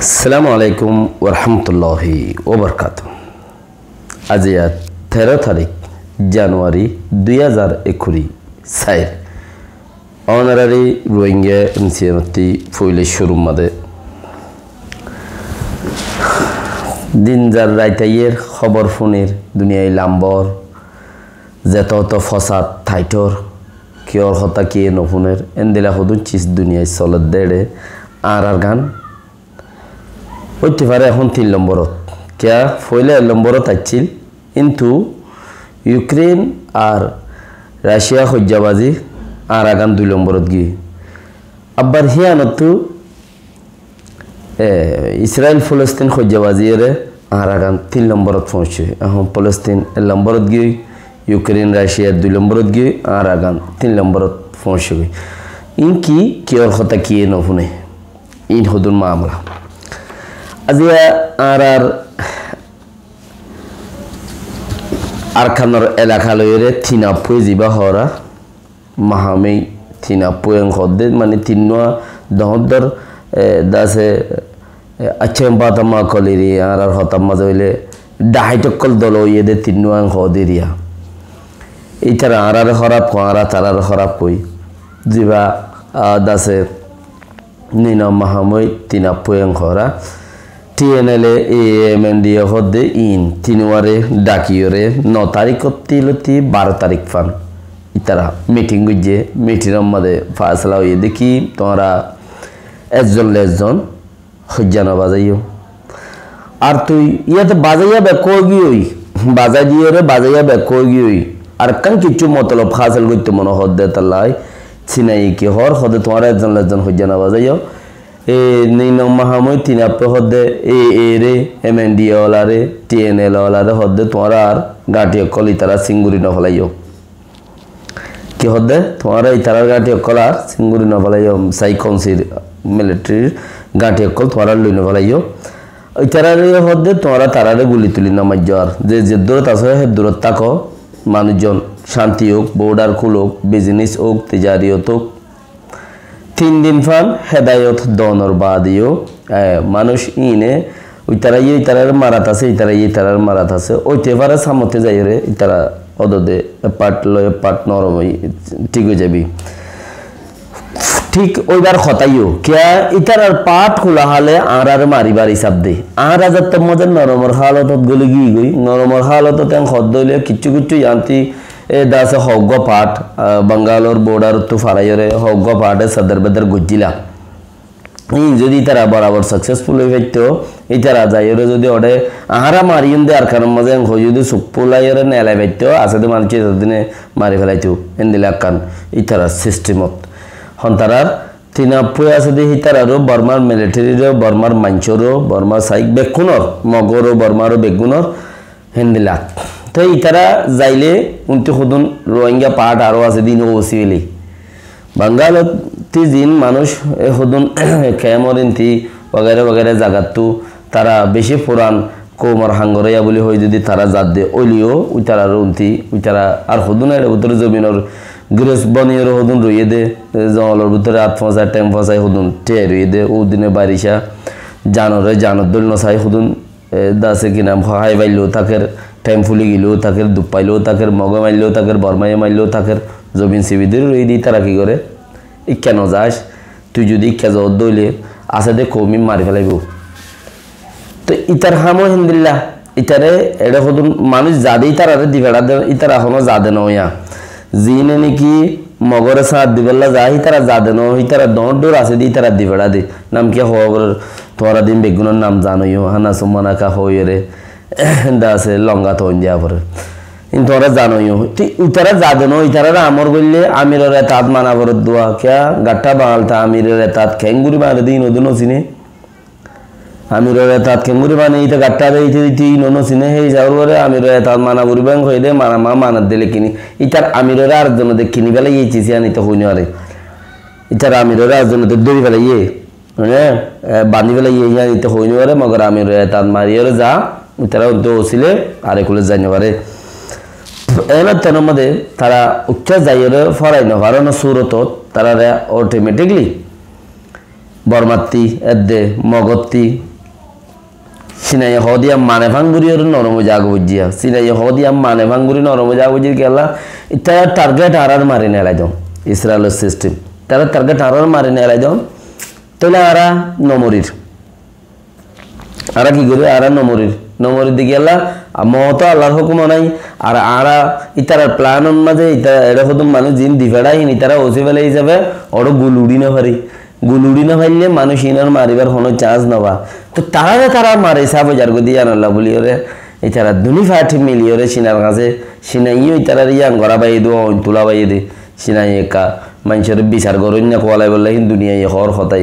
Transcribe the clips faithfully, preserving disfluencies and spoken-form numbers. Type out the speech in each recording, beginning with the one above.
Assalamu alaikum warahmatulláhi wabarakátuhu. Aijja teró tarík Januwari dui házar ekkuri sair. Ónorari Rohingya M C N ottú foila cúrur mazé din zar rait aiyér, hóbor fúnir, duniyai lambor, zeto hoto fosad taitor, kiyór hotá kiyé nofúner, endilla hodún cis duniyai soler dé, añárar gán óite fare ehón tin lomborot. Kiyá, foila ek lomborot aiccíl, kintu Ukraine ar Russia hoijjabazi añárar gán dui lomborot giyói. Abbar híyanottú, e, Israel Palestine hoijjabaziyóre añárar gán tin lomborot foóñsiyói. Ehón Palestine ek lomborot giyói, Ukraine Russia dui lomborot giyói, añárar gán tin lomborot foóñsiyói. Iín ki, kiyór hotá kiyé nofúne. Iín hodún mamela. Aijja añárar Arkanor elaka loiyóre tin appúe zibá hoóra, mahamí tin appúe en hoódde, mani tinnúa dohóddor, e, dase, e, accá bata ma koliri, añárar hotár mazé óile dhahait ókkol dol óiye dé tinnúa en hoódde riya. Ítara añáráre hóraf hoó, añára taráre hóraf hoói. Zibá, a, dase, Nino mahamói tin appúe en hoóra. T N L A, M N D A hoódde iín tinuware dhakiyóre no taríkot lóti baró tarík fán. Ítara miting goijjé, mitingor mazé faisala óiye dé ki, tuáñra ezzon le ezzon hoijja no bazaiyó. Ar tui yáte bazaiya bekkú óigiyoi, bazai diyóre bazaiya bekkú óigiyoi. Ar ekkán kiccú motolob hásil goittó mone hoódde tallai, sinai ki hoór, hoódde tuáñra ezzon le ezzon hoijja no bazaiyó. E, Nino mahamói tin appúe hoódde, e, ére, M N D A olare, T N L A olare hoódde tuáñra ar gañthi ókkol ítara singuri no felaiyó. Ki hoódde? Tuáñra ítarar gañthi ókkol ar singuri no felaiyó, sai konsir militarir gañthi ókkol tuáñra loi no felaiyó. Ítarare hoódde tuáñra tarare guli tuli no maijjó ar. Ze zeddúrot asó, heddúrot táko, manúic zon cánti ók, bodhar kúlok, bizinis ók, tijariyot ók. Tin din fán hedayot doonor baade yó, e, manúic íine, ítara yó ítarar marat asé, ítara yó ítarar marat asé, óite fare sámote zaiyóre, ítara ódode, e, part loi, e, part norom ói, thík ói zaibi. Thík óibar hotá yó, kiyá ítarar part hula hále añárare maribar hísab de. Añára zattót mazé noromor hálotot góli giyói, noromor hálotot en hoódde óile kiccú kiccú yánti E dase hoggúa part, ah, Bangalor border ottu faraiyóre hoggúa part e sadar bedar goijjíla. Íin zodi ítara borabor successful ói faittó, ítara zaiyóre zodi óre añára mariyum de Arkanor mazé en hoi zodi suk fulaiyóre nelai faittó, asé de manúic e zodi ne mari felaitó, endilla ekkán ítarar system ot. Hon tarar tin appúa asé de hítararó, Bormar military ró, Bormar maincóro, Bormar saik bekkúnor, Mogoró, Bormaró beggúnor, Héndilla. Te ítara zaile unti hodún Rohingya part aró asé de ín ósi óile. Bangalot ti zin manúic e hodún kemor inti wagera wagera zagattú tara beci furan koumor hangor óiya buli hoi zodi tara zadde óileyo, ítarar unti, ítara ar hodún ere bútore zobinor giros boniyore hodún roiye de, e, zongolor bútore at fosai, tem fosai hodún thiyai roiye de, óu dine barica, janore janor dóil no sai hodún E, dase ki nam, hái faillou táker, thaim fuli gilou táker, duk faillou táker, Moge maillou táker, Bormaye maillou táker, zobin sibi dóri roi de ítara ki gore? Ikká no zas, tui zodi ikká zos dóile, asé de koumi mari felaibou. Te ítar ham ó héndilla, ítare eçe hodún manúic zade ítarare di feçá de, ítara hono zade no óiya. Ziíne niki Mogore sáñt dibálla za, ítara zade no, ítara doóñr dóñr asé de ítara di feçá de. Nam kiyá hoó, tuáñra din beggúnor nam zanoiyo, hána summa naka hoiyóre, dase longa toin diya fore. Ín tuáñra zanoiyo. Te ítara zade no, ítarar amor goille amiror etaat mana fore dua. Kiyá gaththá bañal ta amiror etaat keéngori mane de ín hodún no sine? Amiror etaat keéngori mane íte gaththá de íte, íte íno no sine, hé hísabor uore amiror etaat mana goribo en hoiyé de, mana ma mana de lekini. Ítar amirore ar zone de kini félaiye, íte siyan íte hoi no fare. Ítar amirore ar zone de dóri félaiye, mane, e, bandi félaiye, iyan íte hoi no fare, mogor amiror etaat mariyore za, ítara unte osile, ar ekule zai no fare. Ena tenor mode tara ucca zaiyore forai no fare no surotot, tarare automatically Bormattí, edde Mogottí, Sinaiye hoóde yían mane fáñguri oré norom ói zagói boijjé. Sinaiye hoóde yían mane fáñguri norom ói zagói boijjé kiyólla, tará target añárar mari nelai dó. Israelor system. Tará target añárar mari nelai dó. Tóile añára nomorir. Añára ki gorí? Añára nomorir. Nomorir de kiyólla, a, moóto Allar hókum nái. Ar añára ítarar plan or mazé, ítara eçé hodún manúic ziín difeçá hín, ítara ósi félai hísafe, oçé gul uçí nofari. Gul uçí nofaille manúic iínor maribar honó chance nofa. Tóu tarare tará mare sáf ói zargói de yíanolla bóliyoré, ítara duní fathi miliyoré Sinar hañsé, Sinaiye ítarare yían gorá baiyé de, oin tulá baiyé de, Sinaiye ekka maincóre bisar goróinna kualaibolla hín duniyaiye hoór hotá.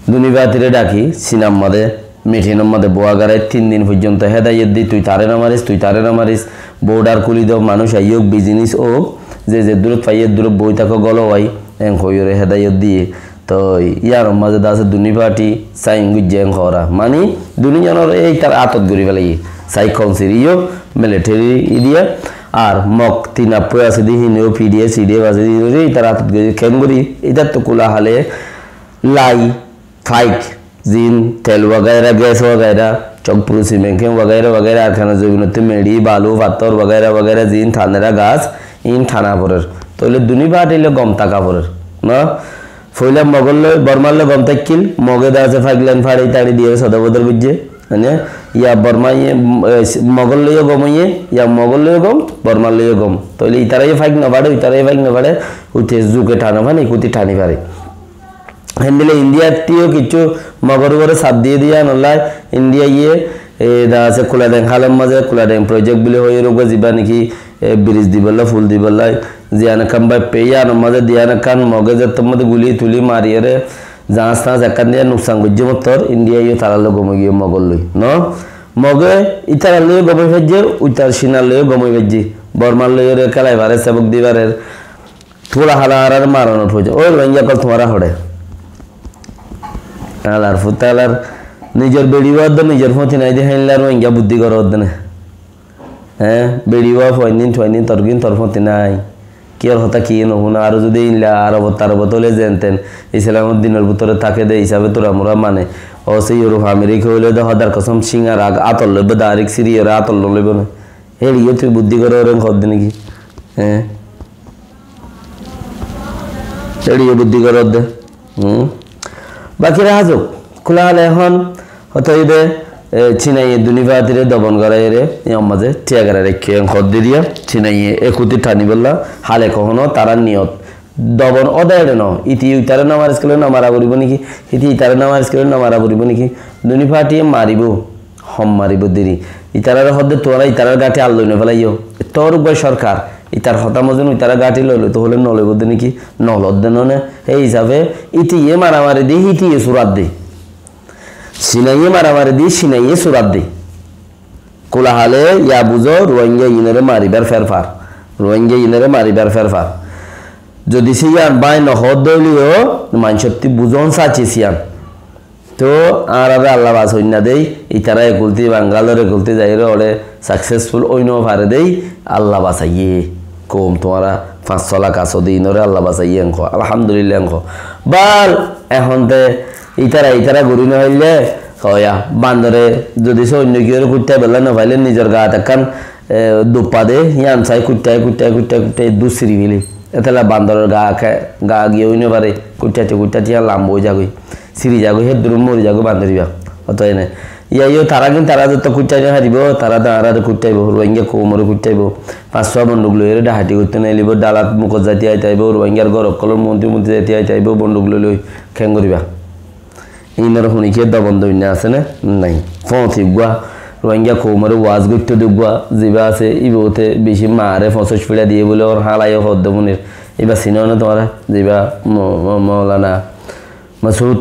Duní fatire dhaki, Sinar mazé, mitinor mazé boá gorai, tin din foijjonto hédayot di, tui taré nomaris, tui taré nomaris, bodhar kúli do, manúic aiyók, bizinis ók, ze zeddúrot faiyé eddúrot boi táko gólowai, en hoiyóre hédayot diyé. Toi yíanor mazé de asé duní fati sain goijjé en hoóra. Mani duní zonor ítar átot gorí félaiye. Sai konsiriyó, militeri idiya, ar Mog tin appói asé de híneó, P D F, C D F asé de híneó, ítar átot gorí, kengori, ítar to kula hale, lai, faik, ziín tel wagaira, ges wagaira, Chokpuru simen ken wagaira wagaira, Arkana zobinottú meçi, balu, fattór wagaira wagaira, ziín tanera gas, iín tana forer. Tóile duní fati loi gom táka forer. No? Foila Mogor loi, Bormar loi gom táikkil, Moge de asé faik lain fari tari diyore soda bodor goijjé. Mane, ya Borma iye, mm, eh, Mogor loiyo gom oiye, ya Mogor loiyo gom, Bormar loiyo gom. Tóile ítaraye faik no fare, ítaraye faik no fare, uite zuke tano fani, kuti tani fare. Héndilla Indiyattú yó kissú Mogor uore saf diyé de yíanolla Indiyaye, e, de asé Kuladeng hálor mazé, Kuladeng project buli hoiyóre uggúa ziba niki, e, bridge dibolla, ful dibolla, ziyán ekkán báippe yíanor mazé de yían ekkán Moge zettór mazé guli tuli mariyóre, zañs tañs ekkán diya nuksan goijjé mottor, Indiya yó tará loi gom ói giyé Mogor loi, no? Moge ítarar loi gom ói faijjé, uitar Sinar loi gom ói faijjé, Bormar loiyoré kélai farer, sebok di farer, Tula hala añárar maranor foijjé. Ói Rohingya ókkol tuáñra hoçé? Alar fut alar nizor beçi uwa de nizor fóti nai de héinla Rohingya buddí goró de né. Hé, beçi uwa fuaindin tuaindin tor gin tor fóti nai. Kiyór hotá ki no fúno, aró zudi éinla Arobot Tarobot óile zen ten Islamor dinor bútore táke de hísabe tura mura mane. Ó se Europe America óile de hódar kosóm cíng ar ag átol loibo, dairek siri ore átol no loibo né. Héçe yó tui buddí goró ore hoódde né ki? Hé? Héçe yó buddí goró de. Hum? Baki raha zuk. Kula hale ehón, hotoibe, e, Cinaiye duni fatire dobon goraiyore, yar mazé tiya gorai raikké, en hoódde diya, Cinaiye e kuti thanibolla, hale kohóno tarar niyot. Dobon óde eçe no, iti itare no maris kile no mara foribo niki? Iti itare no maris kile no mara foribo niki? Duni fatiye maribo, hom maribo deri. Itarare hoódde tuáñra itarar gáthi ar loi no felaiyó. Tor uggwá sorkar, itar hotá mozin itara gáthi loi loi to hoile no loibo de niki? No lodde no ne. Hé hisabe itiye maramari di, hitiye surat de. Cinaiye maramari di, Cinaiye surat de. Kula hale ya buzo, Ruáingga inore maribar ferfar. Ruáingga inore maribar ferfar. Zodi siyan bái no hoódde óileyo, maincótti buzon saci siyan. To añárare Allah basoinna dei, itara ekulti, Bangalor ekulti zaiyore ore successful ói no fare dei, Allah basaiye. Koum tuáñra fañs só lak asó de inore Allah basaiye enko. Alhamdulillah enko. Bal, ehón de itara, itara guri no faille, hoya, bandore, zodi se oinno kiyore kuitta bella no faile, nizor gat ekkán, e, duppa de, yián sai kuitta, kuitta, kuitta, kuitta, eddur siri fele. Etella bandoror ga ke, ga giye ói no fare, kuitta te kuitta te yián lamba ói zagoi. Siri zagoi, heddur mori zagoi bandor iba. Hoto ene. Iya yo tara gin tara zotto kuitta no faribo, tara de añárare kuittaibo, Ruáingga koumore kuittaibo. Fañs só bonduk loiyore dhahati goitto no faribo, dalat mukot zaite aita aibo, Ruáinggar gor okkolor monti monti zaite aita aibo, bonduk loi loi. Ken goriba? Inor honikiye dobon doinna asé né? Nai. Fóti uggwá, Ruáingga koumore waz goitto de uggwá, ziba asé, ibote beci mare fonsac fiça diye bole or halayo hoódde munir. Iba sino né tuáñra? Ziba Mo-, Mo-, Moulana Masud.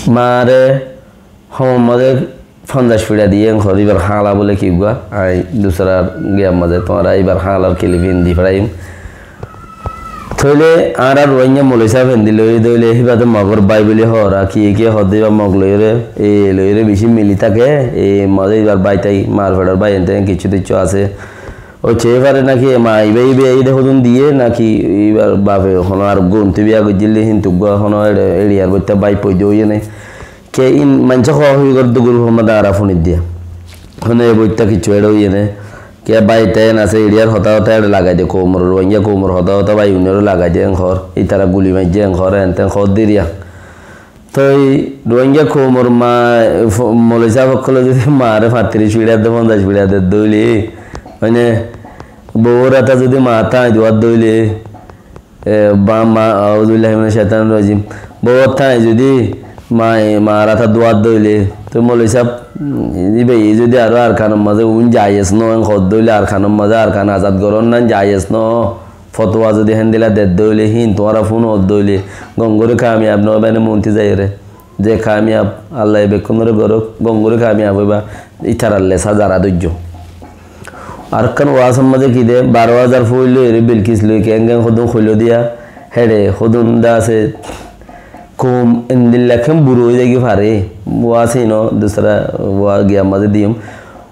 Mare Hom mazé fonzaic fiça diye en hoór, ibar háñla bóle ki uggwá, añí dusarar giyar mazé tuáñra ibar háñlar kilifin di feraiyum. Tóile añára Ruáingga moloi sáb endilla óiye de óile, híba de Mogor bái bóli hoór, ar ki, ki hoódde iba Mog loiyóre, e loiyóre bicí mili táke, e mazé ibar bái tái, mar feçor bái ente kiccú ticcú asé. Óiccé, e fare náki e ma iba, iba, iba de hodún diye náki ibar bafe hono ar gunti biya goijjíl de, hintu uggwá hono eçe, eçiyar boitta bái foida óiye né. Ke in maincé hoó hoi gorédde guruf or mazé añára funir de. Hone e boitta kessú eçé óiye né. Ke bái te en asé, eçiyar hotá hotá eçé lagai de, koumor, Ruáingga koumor hotá hotá bái unore lagai de, en hoór, itará guli maijje, en hoór, en ten hoór de eriya. Toi Ruáingga koumor maa, fo-, moloi sáb ókkole zodi maaré fañtiríc fiçá de, fonzaic fiçá de dóile, mane, bou ora ta zodi maa thañi duwar dóile, E, ba ma, auzubillahi minash shaitanir rajim. Bou thañi zodi ma, maar ata duwar dóile, toi moloi sáb, mm, ibe zodi aró Arkanor mazé un jayes no, en hoódde óile Arkanor mazé Arkan azad goron nan jayes no, fotuwa zodi héndilla dedde óile, hín tuáñra fúnodde óile, gom gorí kamiyab no óiba né monti zaiyóre. Ze kamiyab, Allaye bekkúnore gorók, gom gorí kamiyab óiba, ítarallé sázara dóijjo. Arekkán waásor mazé ki de, baró házar fúain loi ere Bilkis loi keén keén hodún hoiló diya, héçe hodún de asé, koum endilla keén buro ói zaigói fare, waás ino dusra waás giyar mazé diyum.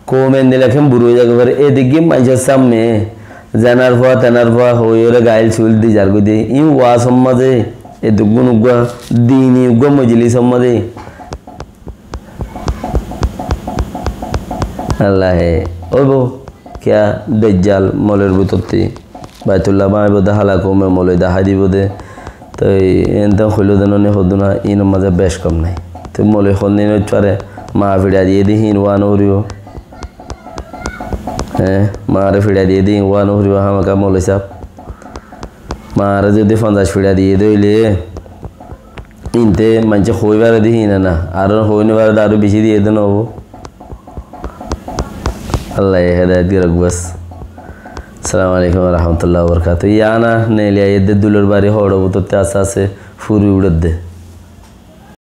Koum endilla keén buro ói zaigói fare, e diggí maincór sámne zenar fua tenar fua hoiyóre gail cúil di zargói de. Ín waásor mazé, e duggún uggúa, dini uggúa mojlisor mazé. Allahe, óibo, kiya Dejjal molor bútotti, Baitullah báñibo de, hála koume moloi dahái dibo de. Toi en ten hoiló de noni hodún, ínor mazé bec kom nai. Toi moloi hondin óit fare, maa fiçai diyé de hín wá no foribo. Hé, maaré fiçai diyé de hín wá no foribo hámaká moloi sáb. Maaré zodi fonzaic fiçai diyé de óile, inte maincé hoi fare de hín na, aró hoi no fare de aró beci diyé de no óibo. Allaye hedayet gorok bas. Assalamu alaikum wa rahmatullahi wa barakatuhu. Yián neeli aiyé de dulor bari hoço bútotti asté asté furi uçé de.